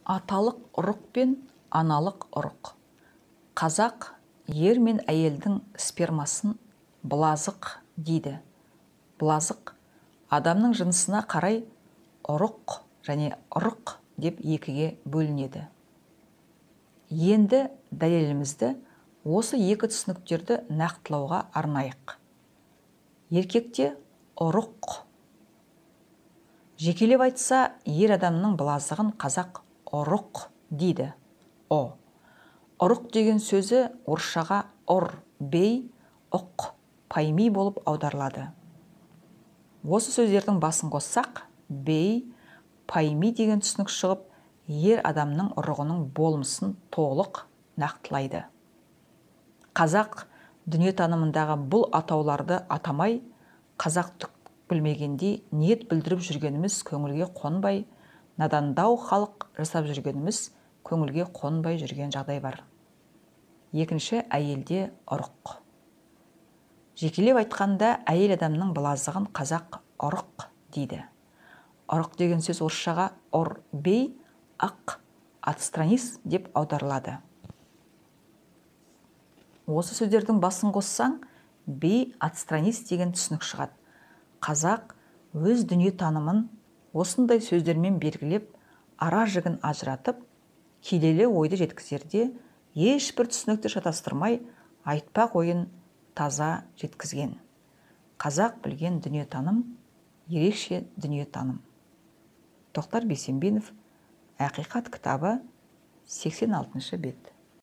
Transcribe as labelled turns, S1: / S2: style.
S1: Аталық ұрық пен аналық ұрық. Қазақ ер мен әйелдің спермасын былазық дейді. Былазық адамның жынысына қарай ұрық және ырық деп екіге бөлінеді. Енді дәлелімізді осы екі түсініктерді нақтылауға арнайық. Еркекте ұрық. Жекелеп айтса, ер адамның былазығын қазақ ұрық дейді. О. Ұрық деген сөзі орысшаға ұр, бей, ұқ, пойми болып аударылады. Осы сөздердің басын қоссақ, бей, пойми деген түсінік шығып, ер адамның ұрығының болмысын толық нақтылайды. Қазақ дүниетанымындағы бұл атауларды атамай, қазақ түк білмегендей ниет білдіріп жүргеніміз көңілге қонбай, надандау халық жасап жүргеніміз көңілге қонбай жүрген жағдай бар. Екінші, әйелде ұрық. Жекелеп айтқанда, әйел адамның былазығын қазақ ұрық дейді. Ұрық деген сөз орысшаға ұр, бей, ақ, отстранись деп аударылады. Осы сөздердің басын қоссаң, бей, отстранись деген түсінік шығады. Қазақ өз дүниетанымын осындай сөздермен белгілеп, ара жігін ажыратып, келелі ойды жеткізерде ешбір түсінікті шатастырмай, айтпақ ойын таза жеткізген. Қазақ білген дүниетаным ерекше дүниетаным. Тоқтар Бейсенбинов, Ақиқат кітабы, 86 бет.